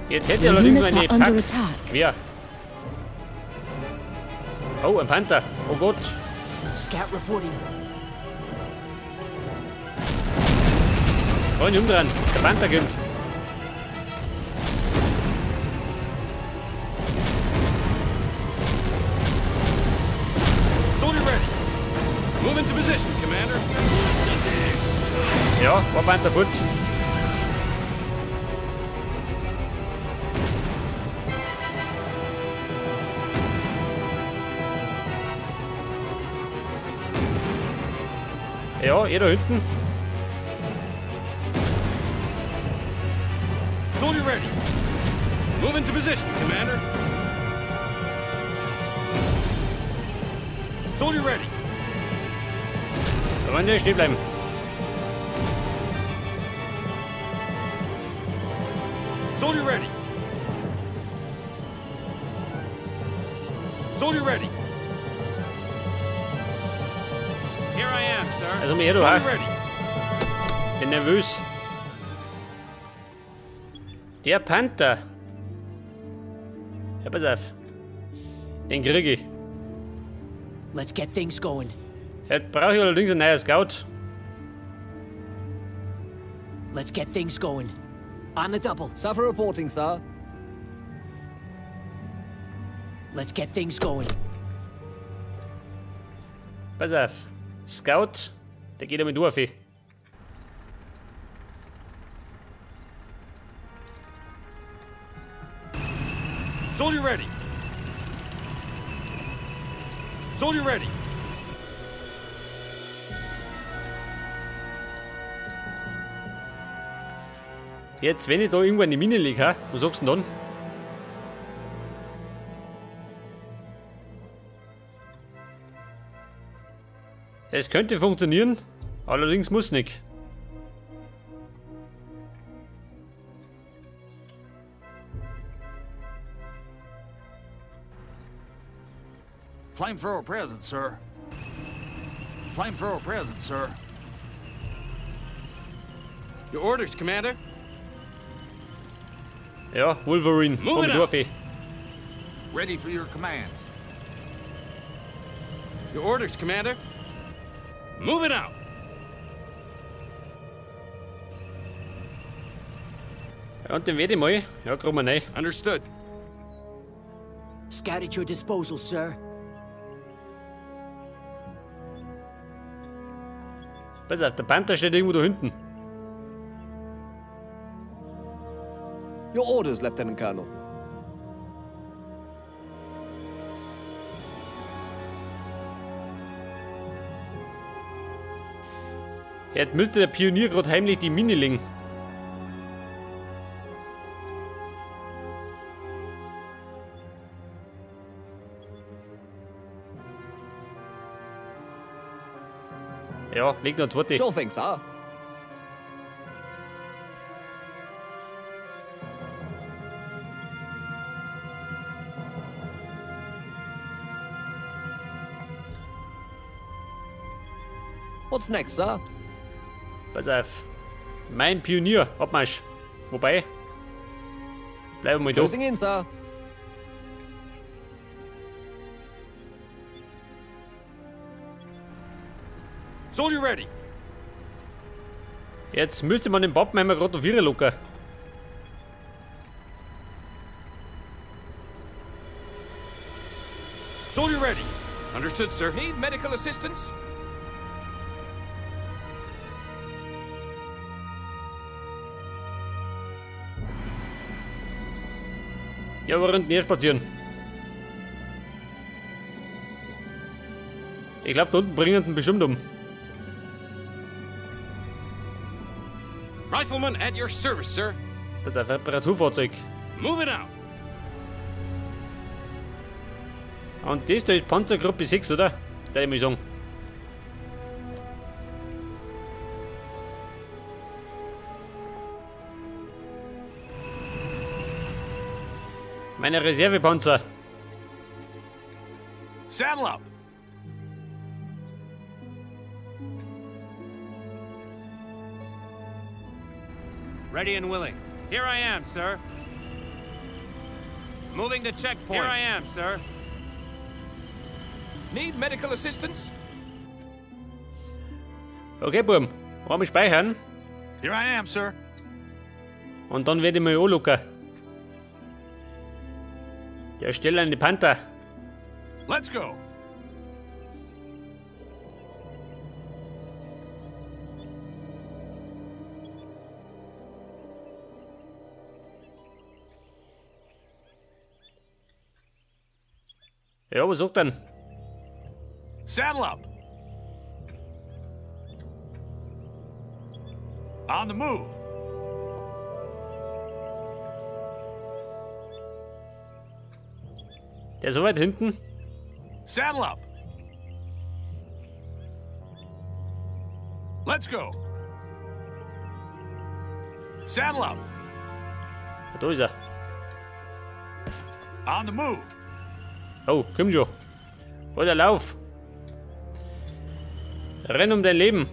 Jetzt hätte ich allerdings Units eine are under Pack. attack. Wer? Oh, ein Panther. Oh Gott. Scout reporting. Kann ich umdrehen. Der Panther kommt. Soldier ready. Move into position, Commander. Ja, war Panther fort. Ja, eh da hinten. Soldier ready. Move into position, Commander. Soldier ready. Da wollen die stehen bleiben. Soldier ready. Soldier ready. Here I am, sir. Also mir da Soldier auch. ready. Bin nervös. Der Panther. Ja, pass auf. Den krieg ich. Let's get things going. Jetzt brauche ich allerdings einen neuen Scout. Let's get things going. On the double. Suffer reporting, sir. Let's get things going. Pass auf. Scout, der geht damit durch. Soldier ready. Soldier ready. Jetzt, wenn ich da irgendwo eine Mine lieg, ha? Was sagst du denn dann? Es könnte funktionieren, allerdings muss nicht. Flamethrower present, sir. Flamethrower present, sir. Your orders, Commander. Ja, Wolverine, Move komm it out. durch. Ready for your commands. Your orders, Commander. Move it out. Ja, und den werde ich mal. Ja, komm mal rein. Understood. Scout at your disposal, sir. Pass auf, der Panther steht irgendwo da hinten. Your orders, Lieutenant Colonel. Jetzt müsste der Pionier gerade heimlich die Mine legen. Ja, leg noch eine. Sure thing, sir. What's next, sir? Pass auf. Mein Pionier, Abmarsch. Wobei, bleiben wir mal da. Closing in, sir. Soldier ready. Jetzt müsste man den Pappenheimer gerade auf ihre locker. Soldier ready. Understood, sir. Need medical assistance? Ja, wir rannten eh spazieren. Ich glaub, da unten bringen den bestimmt um. Rifleman at your service, sir. Das ist ein Reparaturfahrzeug. Move it out. Und das da ist Panzergruppe 6, oder? Da ich mal sagen. Meine Reservepanzer. Saddle up. Ready and willing. Here I am, sir. Moving to checkpoint. Here I am, sir. Need medical assistance? Okay, Burm. Wollen wir speichern? Here I am, sir. Und dann werde ich mal anlocken. Der Stelle an die Panther. Let's go. Ja, was sagt denn? Saddle up. On the move. Der ist so weit hinten. Saddle up. Let's go. Saddle up. Da ist er. On the move. Oh, komm schon. Oder lauf. Renn um dein Leben.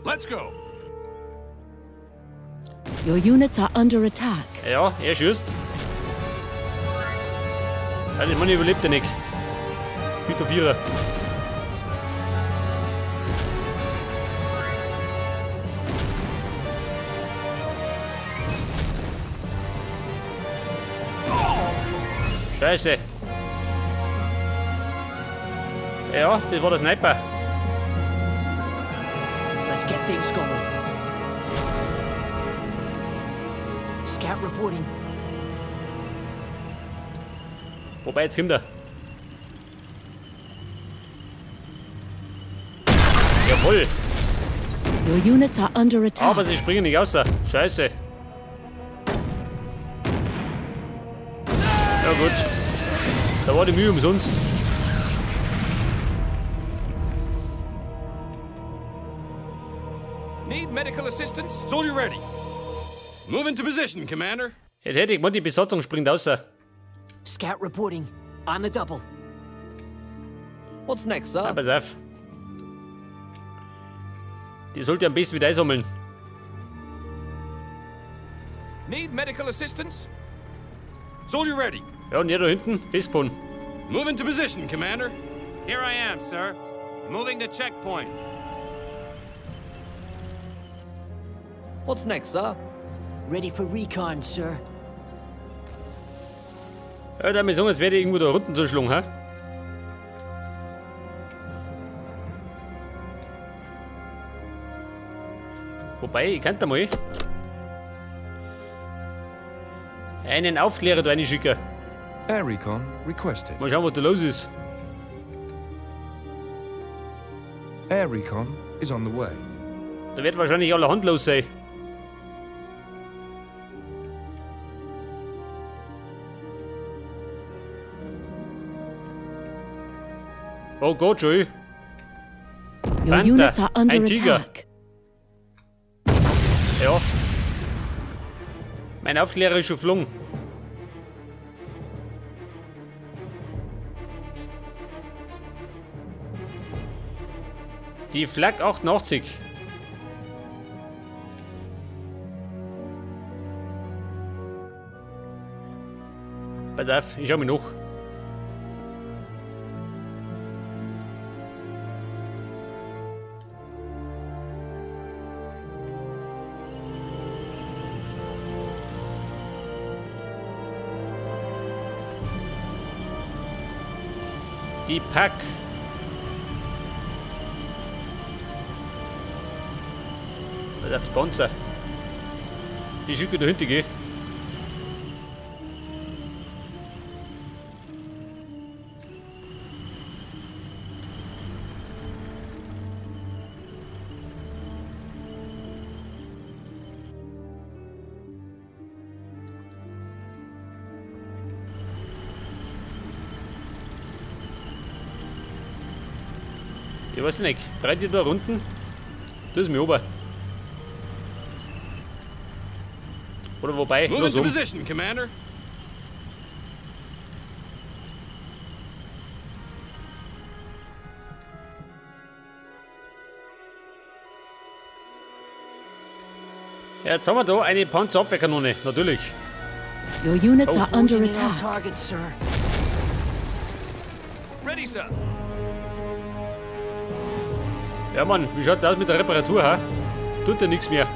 Let's go. Your units are under attack. Ja, er schießt. Ja, das Mann überlebt er nicht. Bitte Vierer. Scheiße. Ja, das war der Sniper. Let's get things going. Scout reporting. Wobei, jetzt kommt er. Jawohl. Your units are under attack. Aber sie springen nicht raus. Scheiße. Ja gut. Da war die Mühe umsonst. Need medical assistance? Soldier ready. Move into position, Commander. Jetzt hätte ich gemeint, die Besatzung springt raus. Scout reporting. On the double. What's next, sir? Ja, pass auf. Die sollte am besten wieder einsammeln. Need medical assistance? Soldier ready. Ja, und er da hinten, festgefahren. Move into position, Commander. Here I am, sir. Moving to checkpoint. What's next, sir? Ready for recon, sir. Ja, da mir sagen, jetzt werde ich irgendwo da unten zu schlagen, hä? Wobei, ich könnte mal einen Aufklärer da reinschicken. Air Recon requested. Mal schauen, was da los ist. Air Recon is on the way. Da wird wahrscheinlich allerhand los sein. Oh Gott, schon. Your units are under ein Tiger. attack. Ja. Mein Aufklärer ist schon geflogen. Die Flak 88. Pass auf, ich schau mich noch. Die Pack. Pass auf, die Panzer. Die schicke da hinten, gell? Ich weiß nicht, brennt ihr da unten? Das ist mir ober. Oder wobei, Move los into um. position, Commander. Ja, jetzt haben wir da eine Panzerabwehrkanone, natürlich. Your units Oh. are under Closing in on attack. target, sir. Ready, sir. Ja, Mann, wie schaut das aus mit der Reparatur, ha? Tut ja nichts mehr.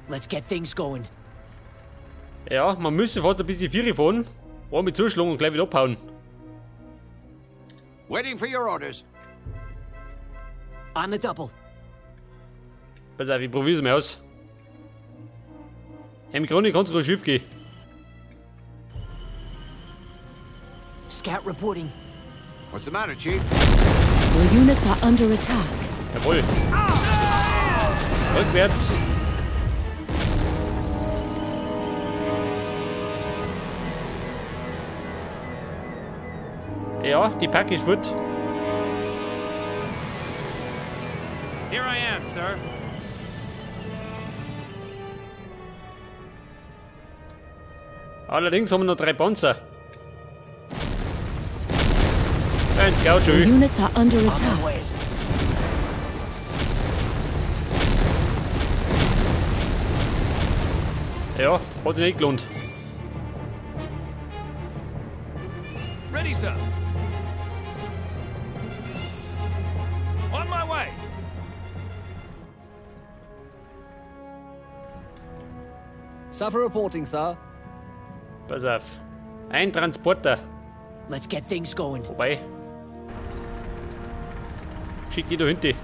Let's get things going. Ja, man müsste fort ein bisschen Viere fahren. Einmal zuschlagen und gleich wieder abhauen. Waiting for your orders. On the double. Pass auf, ich probier's mal aus. Im Grunde kann's sogar schief gehen. Scout reporting. What's the matter, Chief? Your units are under attack. Jawohl. Rückwärts. Ja, die Pack ist fort. Here I am, sir. Allerdings haben wir noch 3 Panzer. Ein Scout Your schon. units are under On my attack. way. Ja, hat sich nicht gelohnt. Ready, sir. On my way. Sapper reporting, sir. Pass auf. Ein Transporter. Let's get things going. Wobei. Schick die da hinten.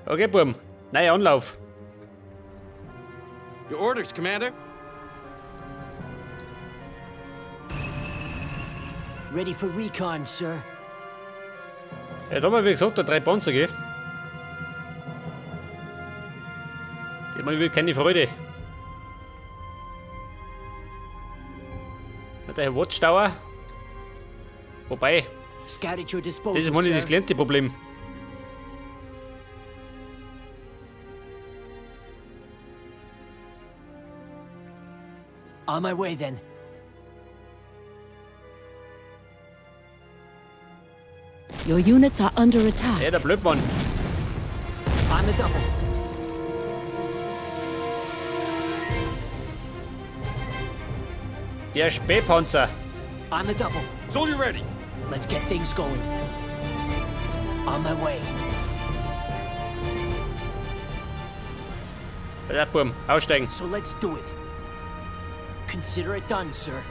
Okay, Burm. Neuer Anlauf. Your orders, Commander. Ready for recon, sir. Jetzt haben wir, wie gesagt, da 3 Panzer, gell? Die machen wirklich keine Freude. Na, der Watchtower. Wobei, Scout at your disposal, das ist mal nicht das sir. kleinste Problem. On my way then. Your units are under attack. Ja, der Blödmann. On the double. Der Spähpanzer. On the double. Soldier ready. Let's get things going. On my way. Ja, Burm, aussteigen. So let's do it. Consider it done, sir.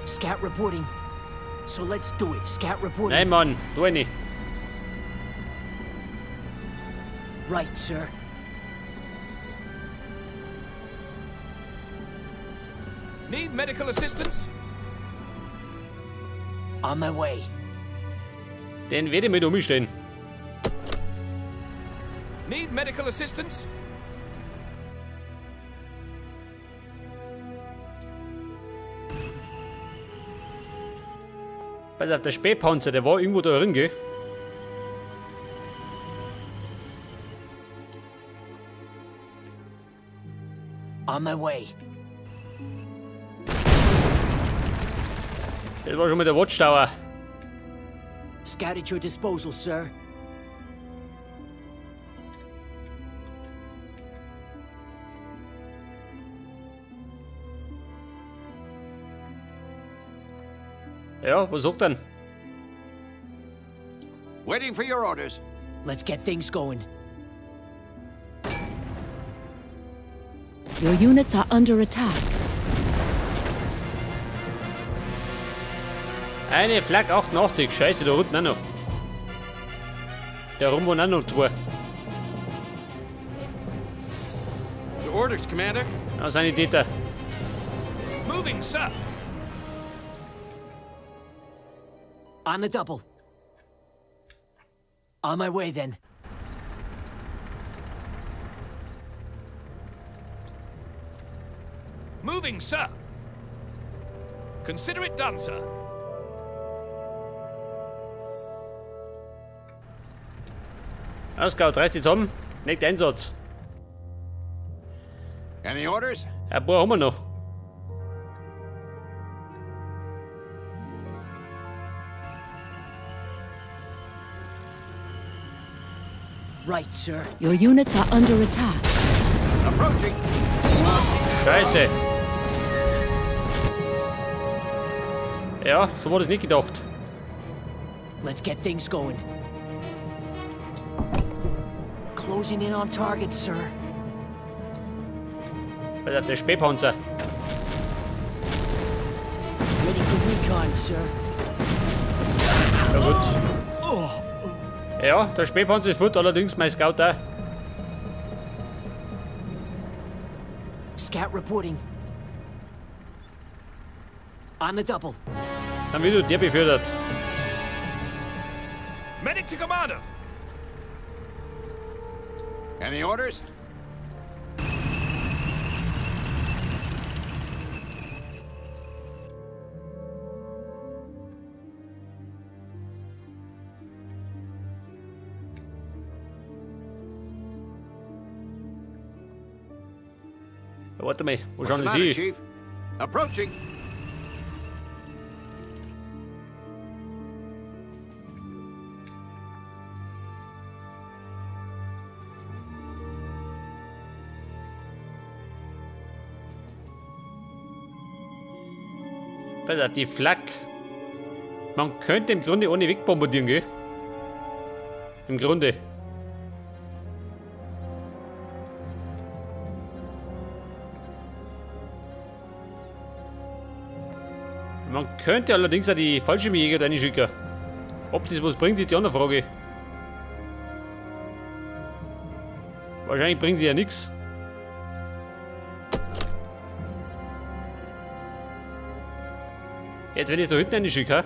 Scout reporting. So let's do it. Scout reporting. Nein, Mann, tu nicht. Right, sir. Need medical assistance? On my way. Den werde ich mit umstehen. Need medical assistance? Pass auf, der Spähpanzer, der war irgendwo da drin, gell? On my way. Das war schon mal der Watchtower. Scout at your disposal, sir. Ja, was sagt denn? Waiting for your orders. Let's get things going. Your units are under attack. Eine Flak 88, scheiße, da unten auch noch. Da rum waren auch noch zwei. Your orders, Commander. Da sind die Täter. Moving, sir. On the double. On my way then. Moving, sir. Consider it done, sir. Alles Scout, reiß dich zusammen. Nicht Einsatz. Any orders? Ein paar haben wir noch. Right, sir. Your units are under attack. Approaching. Scheiße. Ja, so war das nicht gedacht. Let's get things going. Closing in on target, sir. Alter, der Spähpanzer. Ready for recon, sir. Ja gut. Ja, der Spähpanzer ist fort, allerdings mein Scout da. Scout reporting. On the double. Dann wird der befördert. Medic to Commander. Any orders? Ja, warte mal, wo What's schauen the matter, Sie? Chief? Approaching. Pass auf, die Flak. Man könnte im Grunde ohne wegbombardieren, gell? Im Grunde. Man könnte allerdings auch die Fallschirmjäger da reinschicken. Ob das was bringt, ist die andere Frage. Wahrscheinlich bringen sie ja nix. Jetzt, wenn ich da hinten reinschicke, hä?